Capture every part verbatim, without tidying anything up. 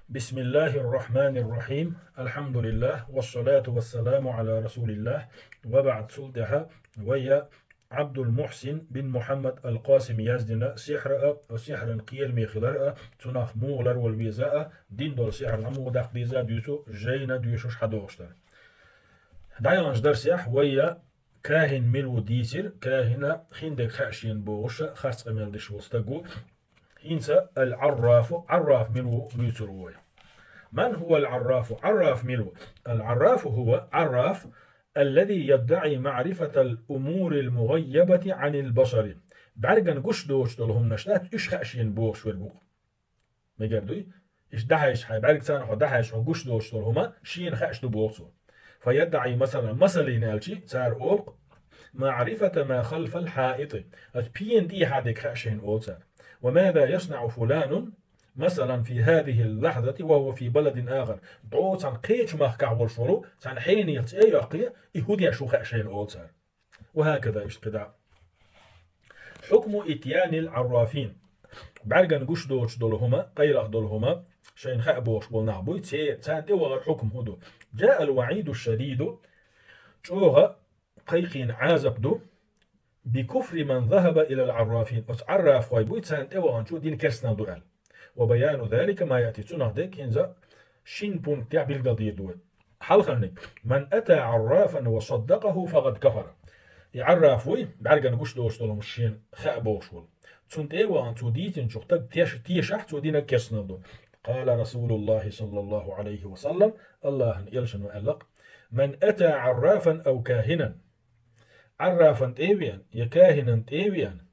بسم الله الرحمن الرحيم. الحمد لله والصلاة والسلام على رسول الله. وبعد, цул тӀехьа вай Ӏабдул-Мухьсин бин Мухьаммад ал-Къасим яздина сихьр а, сихьран кхераме хилар а, цунах мугӀа ларвала веза а, дина долу сихьр а мугӀа даккха деза а дуьйцу жайна доьшуш хьадогӀуш дара. ДӀаяханчу дарсехь вай кахин мила ву дийцира, кахина хиндерг хаьа шена бохуш а харц къамел деш волу стаг ву. ХӀинца ал-Ӏаррафу, Ӏарраф мила ву вуьйцур ву вай. من هو العراف؟ Ӏарраф мила ву? العراف هو, Ӏарраф, الذي يدعي معرفة الأمور المغيبة عن البصر. БӀаьргана гуш доцуш долу хӀуманаш дац, уьш хаьа шена бохуш верг ву-кх. Мегар дуй? Иштта дӀахьаьжча хьайн, бӀаьрга царна хьо дӀахьаьжча хьуна гуш доцуш долу хӀума шена хаьаш ду боху цо. فيدعي مثلا, масаллина аьлчи, цара олу-кх: معرفة ما خلف الحائط. Аса пена тӀехьа дерг хаьа шена, олу цара. وماذا يصنع فلان مثلا في هذه اللحظة وهو في بلد آخر. ДӀо цхьана кхечу махкахь волуш волу, цхьана хьенех цӀе а йоккхий, и хӀун деш ву хаьа шена, олу цара. وهكذا, иштта кхидӀа. حكم إتيان العرافين. БӀаьргана гуш доцуш долу хӀума, къайлаха долу хӀума шайна хаьа бохуш болу нах буй, церан, царна тӀе вахар хьукам хӀун ду? جاء الوعيد الشديد, чӀогӀа кхайкхийна Ӏазап ду, بكفر من ذهب إلى العرافين, оцу Ӏаррафхой буй, царна тӀе ваханчо дина керстанал ду аьлла. وبيان ذلك ما يأتي, цунах дерг хӀинца шина пунктехь билгалдийр ду вай. Хьалхарниг: من أتى عرافا وصدقه فقد كفر. И Ӏарраф вуй, бӀаьргана гуш доцуш долу хӀума шена хаьа бохуш волу. Цунна тӀе а вахана, цо дийцинчух стаг теш-, тешахь, цо динарг керстанал ду. قال رسول الله صلى الله عليه وسلم, Аллахьан элчано аьлла-кх: من أتى عرافا أو كاهنا. Ӏаррафан тӀе а веана, я кахинан тӀе а веана,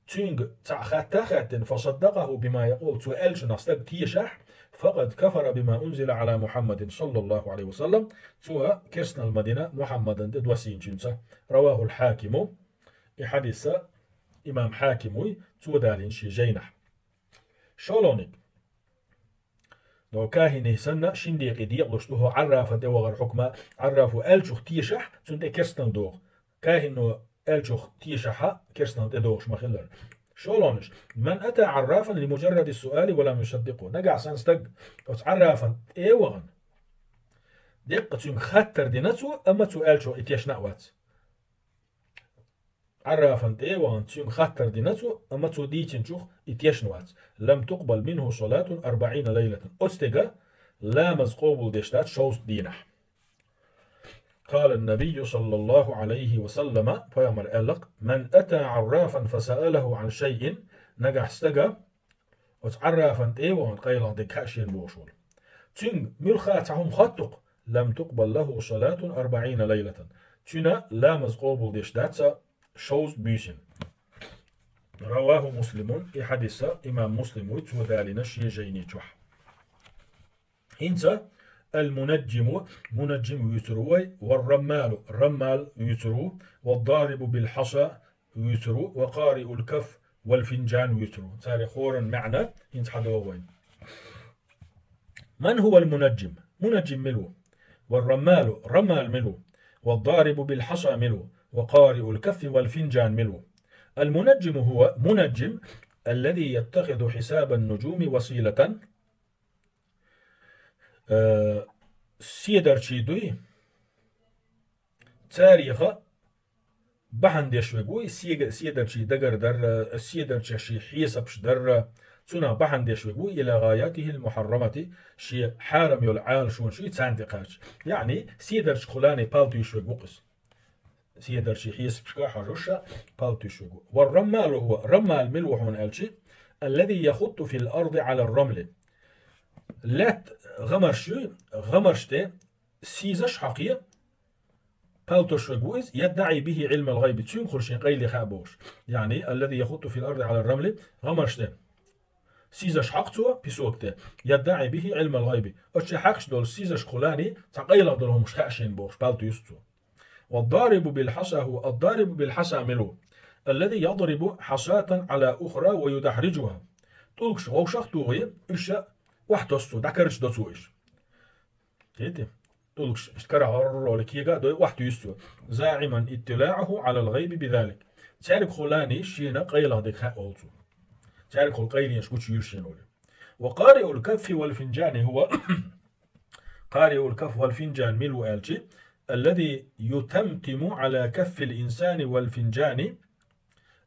цуьнга цхьаъ хатта а хаьттина, فصدقه بما يقول, цо аьллачунах стаг тешахь, فقد كفر بما أنزل على محمد صلى الله عليه وسلم, цо керстанал ма дина Мухьаммадан тӀе доссийначуьнца. رواه الحاكم. И хьадис имам Хьаким вуй, цо далийна шен жайнахь. ШолгӀаниг. До кахиний санна, шин декъий декъалуш ду хӀо Ӏаррафан тӀе вахар хьукма, Ӏаррафо аьллачух тешахь, цунна тӀе керстанал доху. Кахино аьллачух тешахьа, керстанал тӀедогӀуш ма-хиллара. ШолгӀанаш: من أتى عرافا لمجرد السؤال ولم يصدقه. Нагахь санна стаг оцу Ӏаррафан тӀе а вахана, деккъа цуьнга хаттар дина цо, амма цо аьллачух и тешна а вац. Ӏаррафан тӀе а вахана, цуьнга хаттар дина цо, амма цо дийцинчух и тешна вац. لم تقبل منه صلاة أربعين ليلة. Оцу стеган ламаз къобалдеш дац шовзткъа дийнахь. قال النبي صلى الله عليه وسلم, пайхамар аьлла-кх: من أتى عرافا فسأله عن شيء, нагахь стага оцу Ӏаррафан тӀе а вахана, къайлаха дерг хаьа шена бохуш волу, цуьнга муьлхха а цхьа хӀума хотту-кх, لم تقبل له صلاة أربعين ليلة. Цуьнан ламаз къобалдеш дац шовзткъа буьйсанна. رواه مسلم, и хьадис имам Муслим вуй, цо далийна шен жайни чохь. ХӀинца المنجم, мунаджим вуьйцур ву вай, والرمال, раммал вуьйцур ву, والضارب بالحصى вуьйцур ву, وقارئ الكف والفنجان вуьйцур ву. Царех хӀоранна маьӀна хӀинца хьадогӀу вайна. من هو المنجم؟ Мунаджим мила ву? والرمال, раммал мила ву? والضارب بالحصى мила ву? وقارئ الكف والفنجان мила ву? المنجم هو, мунаджим, الذي يتخذ حساب النجوم وسيلة, э, седарчий дуй, царех бахьана деш верг вуй, седа-, седарчий дагар дарра, седарчаший хьесапаш дарра, цунах бахьана деш верг вуй, إلى غاياته المحرمة, шен хьарам йолу Ӏалашонаш юй, царна тӀе кхача. ЯӀни, седарчашкахула пал туьйсуш верг ву-кх иза. Седарчий хьесапашка хьожуш а пал туьйсуш верг ву. والرمال هو, раммал мила ву хьуна аьлчи, الذي يخط في الأرض على الرمل. Лаьтта гӀамарш юй, гӀамарш тӀе сийзаш хьокхий, пал туьйсуш верг ву иза, يدعي به علم الغيب, цуьнгахула шен къайле хаьа бохуш. ЯӀни, الذي يخط في الأرض على الرمل, гӀамарш тӀе сийзаш хьокху цо, песок тӀе, يدعي به علم الغيب. Оцу шен хьаькхаш долу сийзашкахула цхьа къайлаха долу хӀумаш хаьа шена бохуш, пал туьйсу цо. والضارب بالحصى هو, الضارب بالحصى мила ву? الذي يضرب حصاة على أخرى ويدحرجها. ТӀулгаш вовшах а тухий, уьш а охьатосу цо, дӀакарчадо цо уьш. Кхетий? ТӀулгаш, иштта карахь гӀорроле кега а дой, охьатуьйсу цо. زاعما اطلاعه على الغيب بذلك. Цаьргахула шена къайлаха дерг хаьа олу цо. Цаьргахула къайленаш гучуйийр шена олий. وقارئ الكف والفنجان هو قارئ الكف والفنجان мила ву аьлча, الذي يتمتم على كف الإنسان والفنجان,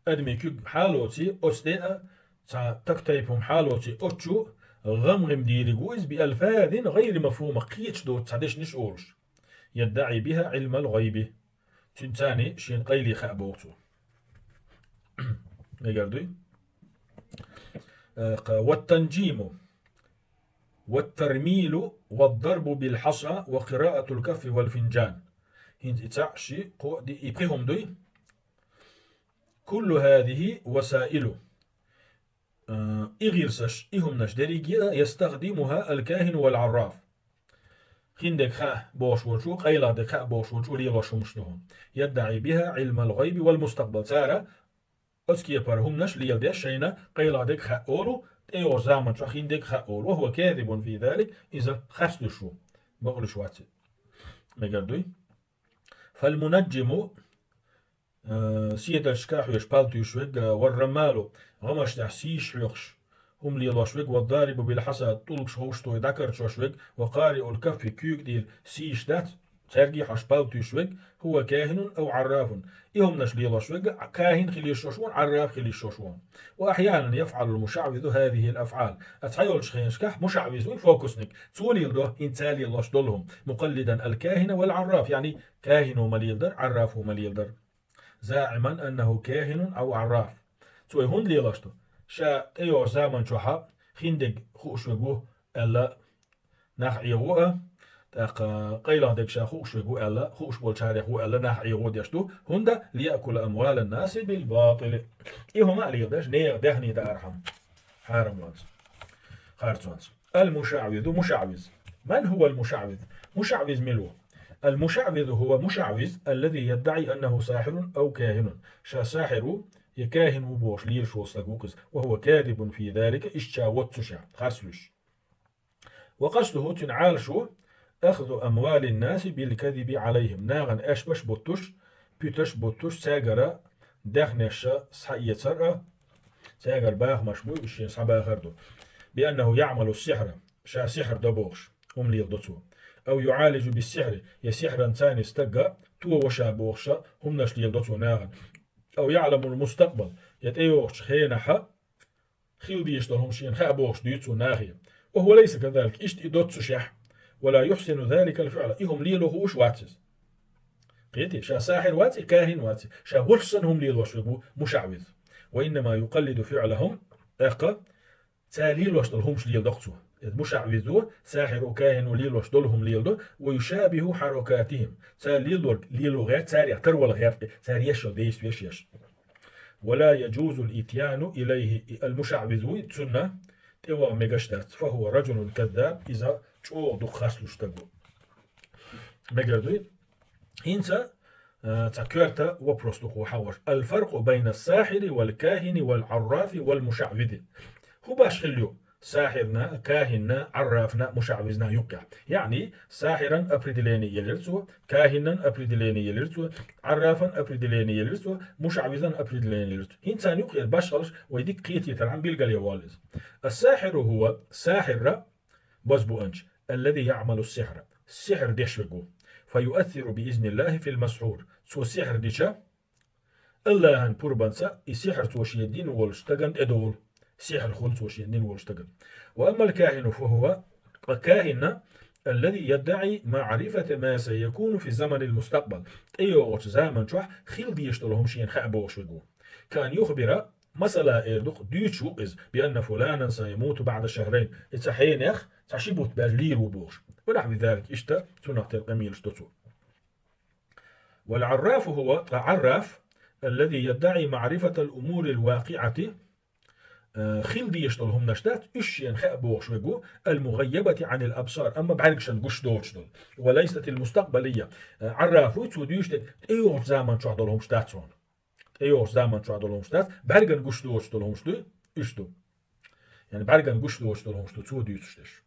адамий куьг хьалоций, оцу тӀе а цхьа тактайпа хӀума хьалоций, оцу чу гӀам-гӀим дийриг ву иза, بألفاظ غير مفهومة, кхеташ доцу цхьа дешнаш олуш. يدعي بها علم الغيب. Цуьнца шена къайле хаа боху цо. Мегар дуй? Э, кха, والتنجيم والترميل والضرب بالحصى وقراءة الكف والفنجان. ХӀинца и цхьаъ, ши, кхоъ, диъ, и пхи хӀума дуй? كل هذه وسائل. Э, и гӀирсаш, и хӀуманаш дерриге а يستخدمها الكاهن والعراف. Хиндерг хаа бохуш волчо, къайлагӀдерг хаа бохуш волчо лелош хӀуманаш ду хьуна. يدعي بها علم الغيب والمستقبل. Цара оцу кепара хӀуманаш леладеш шайна къайлагӀдерг хаа олу, тӀейогӀучу заман чохь хиндерг хаа олу. وهو كاذب في ذلك, иза харц луьйш ву. Бакъ луьйш вац иза. Мегар дуй? فالمنجم, э, седарчка хьоьжуш, пал туьйсуш верг, э, والرمال, гӀамаш тӀехь сийсаш хьоькхуш, хӀума лелош верг, والضارب بالحصى, тӀулгаш ховшто дӀакарчош верг, وقارئ الكف, куьйга тӀера сийсаш дац, цаьрга хьоьжуш пал туьйсуш верг, هو كاهن أو عراف. И хӀуманаш лелош верг кахин хила йиш йолуш ву, Ӏарраф хила йиш йолуш ву. وأحيانا يفعل المشعوذ هذه الأفعال. Ткъа цхьайолчу хенашкахь мушаъвиз вуй, фокусник. Цо леладо хӀинца лелош долу хӀума. مقلدا الكاهن والعراف, яъни кахино ма леладара, Ӏаррафо ма леладара. زاعما أنه كاهن أو عراف. Цо и хӀунда лелош ду? Ша тӀейогӀучу заман чохь хиндерг хууш верг ву аьлла, нах Ӏехо а, тӀаккха къайлагӀдерг ша хууш верг ву аьлла, хууш болчарех ву аьлла, нах Ӏехо деш ду. ХӀунда? ليأكل أموال الناس بالباطل. И хӀума а леладеш, нехан даьхни даархьама. Хьарам вац. Харц вац. المشعوذ, мушаъвиз. من هو المشعوذ? Мушаъвиз мила ву? المشعوذ هو مشعوذ الذي يدعي أنه ساحر أو كاهن. Ша сахьир ву, я кахин ву бохуш лелаш волу стаг ву иза. وهو كاذب في ذلك, иштта ша воццушехь, харц луьйш. وقصده, цуьнан Ӏалашо, أخذ أموال الناس بالكذب عليهم. Нахана аьшпаш а буттуш, пуьташ а буттуш, цаьргара даьхнеш схьаэцар а, цаьргара бахамаш буй, уьш шен схьабахар ду. بأنه يعمل السحر, ша сихьр до бохуш, хӀума леладо цо. أو يعالج بالسحر, я сихьранца и стаг а товош а бохуш, хӀуманаш леладо цо нахана. أو يعلم المستقبل, я тӀейогӀучу хенахь хила дезаш долу хӀума шена хаа бохуш дуьйцу цо нахе. وهو ليس كذلك, иштта и доццушехь. ولا يحسن ذلك الفعل, и хӀума лело хууш вац иза. Кхетий, ша сахьир вац и, кахин вац и, ша волуш санна хӀума лелош верг ву мушаъвиз. وإنما يقلد فعلهم, тӀаккха цара лелош долу хӀуманаш леладо-кх цо. Иза мушаъвиз ву, сахьир ву, кахин ву, лелош долу хӀума леладо, ويشابه حركاتهم. Цара лелорг лело гӀерта, царех тарвала гӀерта, цара еш йолу действиеш еш. ولا يجوز الإتيان إليه, и المشعوذ вуй, цунна тӀеваха мегаш дац. فهو رجل كذاب, иза чӀогӀа дукха харц луьйш стаг ву. Мегар дуй? ХӀинца, э, цхьа коьрта вопрос ду кху хьан ваша. الفرق بين الساحر والكاهن والعراف والمشعوذ. ХӀун баш хилла ю сахьирна, кахинна, Ӏаррафна, мушаъвизна юккъехь? Яъни, сахьиран определение елира цо, кахинан определение елира цо, Ӏаррафан определение елира цо, мушаъвизан определение елира цо. ХӀинца юккъера башхаллаш вай дика кхетийтархьама билгалъян воллу иза. الساحر هو, сахьир базбуанча, الذي يعمل السحر, сихьр деш верг ву. فيؤثر بإذن الله في المسحور. Цо сихьр дича, АллахӀан пурбанца и сихьр цо шен дина волчу стагана тӀедолу. Сихьр хуьлу цо шен дина волчу стагана. وأما الكاهن فهو, ткъа кахин, الذي يدعي معرفة ما سيكون في الزمن المستقبل. ТӀейогӀучу заман чохь хила дезаш долу хӀума шена хаа бохуш верг ву. كأن يخبر, масала, эр ду-кх, дуьйцуш ву иза, بأن فلانا سيموت بعد شهرين. И цхьа хьенех, цхьа ши бутт баьлча лийр ву бохуш. ونحو ذلك, иштта цунах тера къамелаш до цо. والعراف هو, ткъа Ӏарраф, الذي يدعي معرفة الأمور الواقعة, э, хила дезаш долу хӀуманаш дац, уьш шена хаа бохуш верг ву, المغيبة عن الأبصار, амма бӀаьргашна гуш доцуш долу. وليست المستقبلية. Э, Ӏарраф вуй, цо дуьйцуш дерг тӀейогӀучу заман чохь долу хӀуманаш дац хьуна. ТӀейогӀучу заман чохь долу хӀуманаш дац, бӀаьргана гуш доцуш долу хӀуманаш дуй, уьш ду. Яъни бӀаьргана гуш доцуш долу хӀуманаш ду цо дуьйцуш дерш.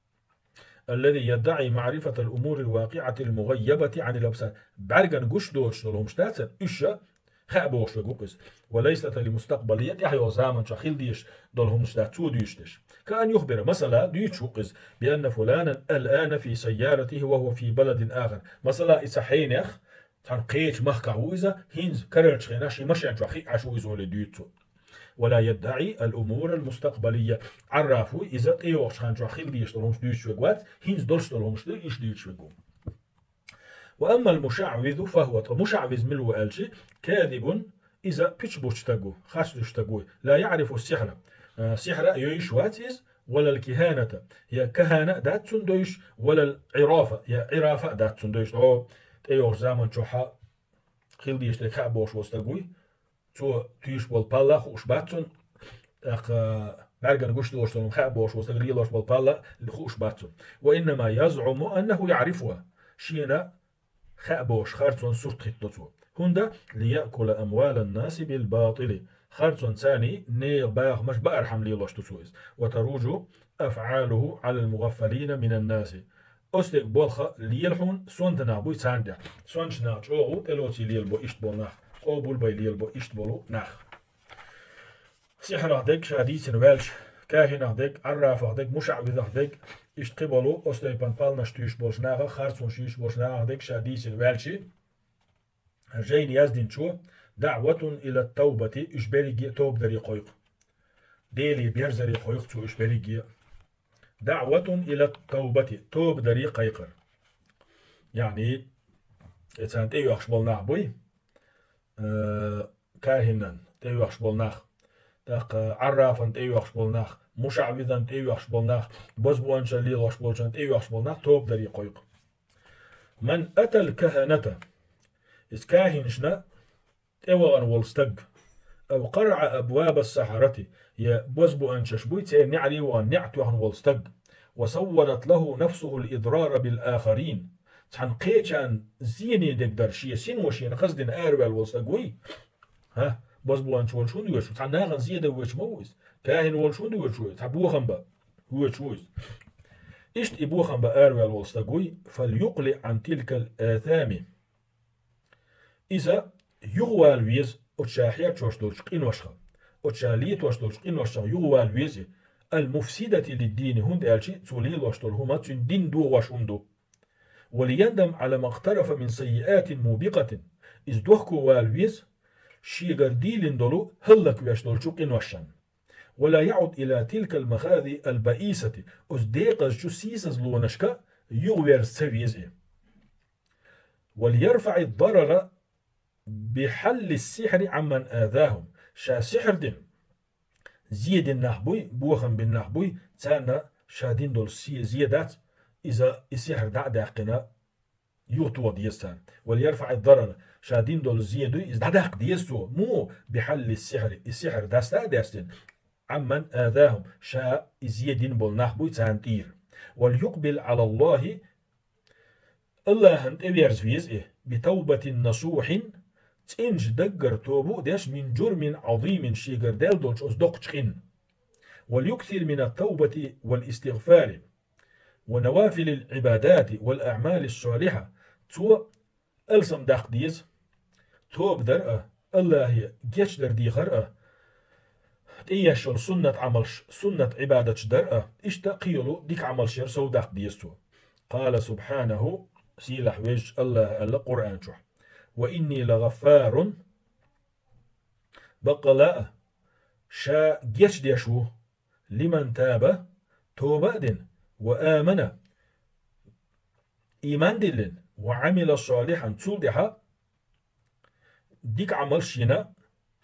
الذي يدعي معرفة الأمور الواقعة المغيبة عن الأبصار. БӀаьргана гуш доцуш долу хӀуманаш дац, уьш а хаа бохуш верг ву иза. وليست المستقبلية, тӀаьхьа йолу заман чохь хила дезаш долу хӀуманаш дац, цо дуьйцуш дерш. كأن يخبر, масала, дуьйцуш ву иза, بأن فلانا الآن في سيارته وهو في بلد آخر. Масала, иза хьенех, цхьана кхечу махкахь ву иза, хӀинца карарчу хенахь шен машен чохь хиъна Ӏаш ву иза олий дуьйцу цо. ولا يدعي الأمور المستقبلية. Ӏарраф ву иза, тӀейогӀучу хан чохь хила дезаш долу хӀумаш дуьйцуш верг вац, хӀинца долуш долу хӀумаш ду, иштта дуьйцуш верг ву. وأما المشعوذ فهو, ткъа мушаъвиз мила ву аьлча, كاذب, иза пуьчбуьттуш стаг ву, харц дуьйцуш стаг ву, لا يعرف السحر, а, сихьр а йойуш вац иза, ولا الكهانة, я кахана а дац цунна девзаш, ولا العراف, я Ӏираф а дац цунна девзаш. О, тӀейогӀучу заман чохь хила дезаш дерг хаа бохуш волу стаг вуй, цо туьйсуш болу палла хууш бац цунна, тӀаккха бӀаьргана гуш долуш долу хӀума хаа бохуш волу стаг лелош болу палла хууш бац цунна. وإنما يزعم أنه يعرفها. Шена хаа бохуш харцонан сурт хӀиттадо цо. ХӀунда? ليأكل أموال الناس بالباطل. Харцонан царний нехан бахамаш баархьама лелош ду цо иза. وتروج أفعاله على المغفلين من الناس. Оцу стеган болх лела хьуна сонта нах буй царна тӀехь. Сонтачу наха чӀогӀа тӀелоций лелабо иштта болу нах, къобалбай лелабо иштта болу нах. Сихьрах дерг ша дийцина ваьлча, кахинах дерг, Ӏаррафах дерг, мушаъвизах дерг, иштта кхин болу оцу тайпана палнаш туьйсуш болчу нахах, харцонаш юьйсуш болчу нахах дерг ша дийцина ваьлча, жайна яздинчо, دعوة إلى التوبة, уьш берриге а тоба даре кхойкху. Деле берзаре кхойкху цо уьш берриге а. دعوة إلى التوبة, тоба даре кхайкхар. Яъни, и царна тӀеоьхуш болу нах буй, э, кахинан тӀеоьхуш болу нах, тӀаккха Ӏаррафан тӀеоьхуш болу нах, мушаъвизан тӀеоьхуш болу нах, бозбуунчалла лелош болчун тӀеоьхуш болу нах тоба даре кхойкху. من أتى الكهنة, иза кахинашна тӀевахана волу стаг, أو قرع أبواب السحرة, я бозбуунчаш буй, церан неӀаре вахана, неӀ тоьхна волу стаг, وسولت له نفسه الإضرار بالآخرين, цхьана кхечарна зене дерг дар шен сино шена хаза дина араваьлла волу стаг вуй. ХӀа, бозбуунча волчу хӀунда воьдуш ву? Цхьана нахана зе дан воьдуш ма ву иза. Кахин волчу хӀунда воьдуш ву? Цхьа бохам бан воьдуш ву иза. Иштта и бохам бан араваьлла волу стаг вуй, فليقلع عن تلك الآثام. Иза юхавала веза оцу ша хьерчош долчу къиношха, оцу ша летош долчу къиношха юхавала веза и, المفسدة للدين, хӀунда аьлча цо лелош долу хӀума цуьнан дин дохош хӀума ду. وليندم على ما اقترف من سيئات موبقة. Иза дохко вала веза шегара дийлина долу хӀаллаквеш долчу къиношна. ولا يعد إلى تلك المخاذ البئيسة. Оцу декъазчу сийсазлонашка юхаверза ца веза и. وليرفع الضرر بحل السحر عمن آذاهم. Ша сихьр дина, зе дина нах буй, бохам бина нах буй, царна ша дина долу се-, зе дац, иза и сихьр дӀа а даьккхина, юхатоха деза царна. وليرفع الضرر. Ша дина долу зе дуй, иза дӀадаккха деза цо. Муха? بحل السحر. И сихьр даста а даьстина, عمن آذاهم, ша и зе дина болу нах буй царна тӀера. وليقبل على الله, Аллахьан тӀе верза веза и, بتوبة نصوح, цӀеначу даггара тоба а деш, من جرم عظيم, шегара даьлла долчу оцу доккхачу къинна. وليكثر من التوبة والاستغفار ونوافل العبادات والأعمال الصالحة. Цо алсам даккха деза, тоба дар а, Аллахье гечдар дехар а, тӀееш йолу суннат Ӏамалш, суннат Ӏибадаташ дар а, иштта кхин йолу дика Ӏамалш яр сов даккха деза цо. قال سبحانه, сийлахь везачу Аллаха аьлла Къуръан чохь: وإني لغفار, баккъала а, ша гечдеш ву, لمن تاب, тоба а дина, وآمن, ийман диллина, وعمل صالحا, цул тӀаьхьа дика Ӏамалш йина,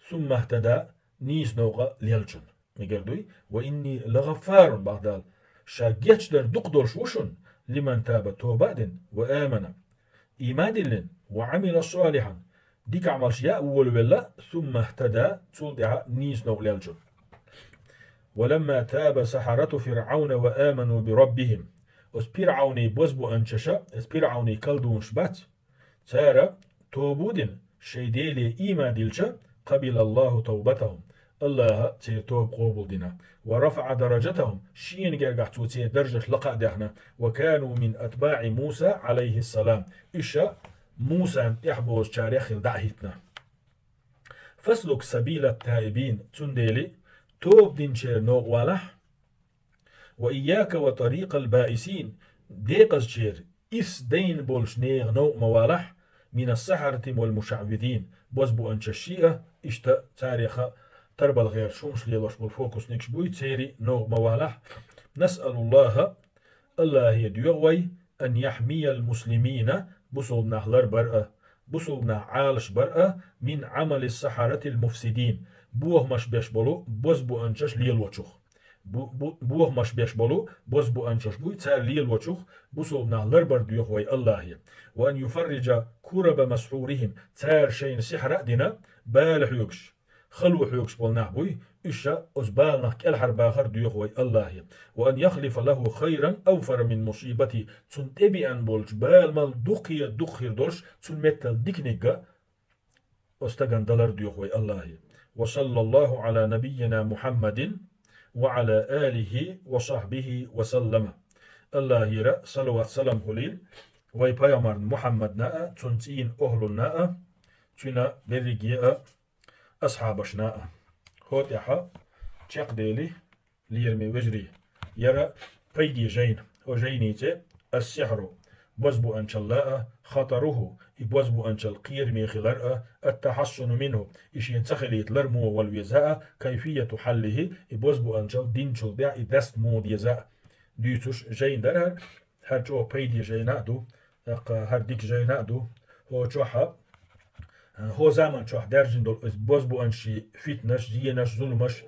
ثم اهتدى, нийса новкъа лелчун. Мегар дуй, وإني لغفار, бакъдала, ша гечдар дукха долуш ву шуна, لمن تاب, тоба а дина, وآمن, ийман диллина, وعمل صالحا, дика Ӏамалш яа волавелла, ثم اهتدى, цул тӀаьхьа нийса новкъа лелчун. ولما تاب سحرة فرعون وآمنوا بربهم. Оцу Пиръауний бозбуанчаша, оцу Пиръауний колдунаш бац, цара тоба дина, шайн Деле ийман дилча, قبل الله توبتهم, Аллаха церан тоба къобалдина, ورفع درجتهم, шена гергахь цо церан даржаш лакха а даьхна, وكانوا من أتباع موسى عليه السلام, уьш Мусан тӀехь бозучарех хилла дӀа а хӀиттина. فاسلك سبيل التائبين, цундела тоба динчеран новкъа валахь, وإياك وطريق البائسين, декъазчеран ирс дайна болчу нехан новкъа ма валахь, من السحرة والمشعوذين, бозбуанчашший а, иштта царех а тарбала гӀерташ хӀумаш лелош болу фокусникаш буй, церий новкъа ма валахь. نسأل الله, Аллахье доьху вай, أن يحمي المسلمين, бусалба нах ларбар а, бусалба нах Ӏалашбар а, من عمل السحرة المفسدين, бохамаш беш болу бозбуанчаш лелочух. Бу-, бу-, бохамаш беш болу бозбуанчаш буй, цара лелочух бусалба нах ларбар доьху вай Аллахье. وأن يفرج كرب مسحورهم, цара шайна сихьра а дина, бала хьоьгуш, хало хьоьгуш болу нах буй, уьш а оцу баланах кӀелхьарбахар доьху вай Аллахье. وأن يخلف له خيرا أوفر من مصيبته, цунна тӀебеана болчу баламал дукхе а дукха хир долуш, цунна меттал диканиг а оцу стагана далар доьху вай Аллахье. وصلى الله على نبينا محمد وعلى آله وصحبه وسلم. Аллахьера салават-салам хуьлийла вай пайхамарна Мухьаммадна а, цуьнан цӀийнан охӀлунна а, цуьнан берриге а асхьабашна а. ХӀокху тӀехь чекхдели, лераме вежарий, яра пайде жайна, хӀокху жайнин цӀе السحر, бозбуанчалла а, خطره, и бозбуанчалла кхераме хилар а, التحصن منه, и шена ца хилийта лар муха вала веза а, كيفية حله, и бозбуанчалла динчул тӀехь и даста муха деза а дуьйцуш жайна дара хӀара. ХӀара чӀогӀа пайде жайна а ду, тӀаккха хӀара дика жайна а ду. ХӀокху чохь а, хӀокху заман чохь даьржина долу иза бозбуанчий фитнаш, зенаш, зуламаш,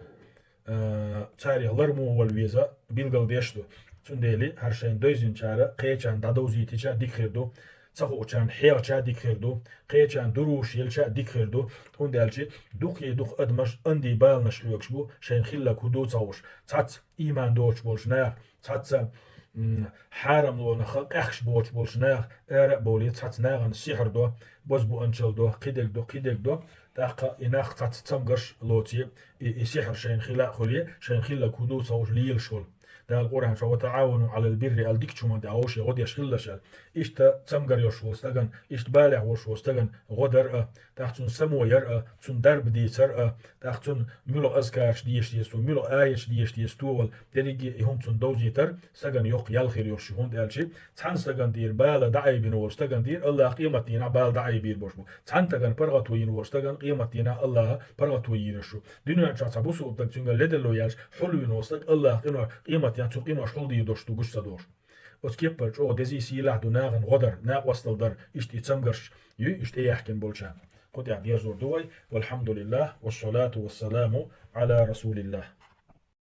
а, царех лар муха вала веза билгалдеш ду. Цундела хӀара шайна девзинчара кхечарна дӀадовзийтича дика хир ду, ца хуучарна хьехча дика хир ду, кхечарна дуруш елча дика хир ду, хӀунда аьлча дукхе дукха адамаш анди баланаш хьоьгуш бу, шайна хилларг хӀун ду ца хууш. Цхьацца ийман доцуш болчу наха, цхьацца, м, хьарамлонах къаьхкаш боцуш болчу наха ара а бовлий, цхьацца нахана сихьр до, бозбуанчалла до, кхидерг до, кхидерг до. ТӀаккха и нах цхьацца цамгарш лоций, и, и сихьр шайна хила а хуьлий, шайна хилларг хӀун ду ца хууш лелаш хуьлу. Дала Къуръан чохь: «وتعاونوا على البر», аьлла, дикачу хӀуманна тӀехь вовшийн гӀо деш хилалаш аьлла. Иштта цамгар йолуш волу стагана, иштта балехь волуш волу стагана гӀо дар а, тӀаккха цунна само яр а, цунна дарба дийцар а, тӀаккха цунна муьлха азкараш дезаш деза, цо муьлха аяташ дезаш деза, товал дерриге а и хӀума цунна довзийтар, стагана йоккха ял хир йолуш ю, хӀунда аьлча цхьана стагана тӀера бала дӀаайбина волу стагана тӀера Аллаха къематдийнахь бала дӀаайбийр болуш бу. Цхьана стагана паргӀато йина волу стагана къематдийнахь Аллаха паргӀато йийр йолуш ю. Дуьнен чохь цхьа бусулба стаг цуьнгара ледарло яьлча, хьулвина волу стаг Аллаха къинош, къематдийнахь цу къинош хьулдийр долуш ду гучу ца дохуш. Оцу кеппара чӀогӀа дезий, сийлахь ду нахана гӀо дар, накъосталла дар, иштта и цамгарш ю, иштта тӀеяхкина болчарна. Кху тӀехь дезор ду вай. والحمد لله والصلاة والسلام على رسول الله.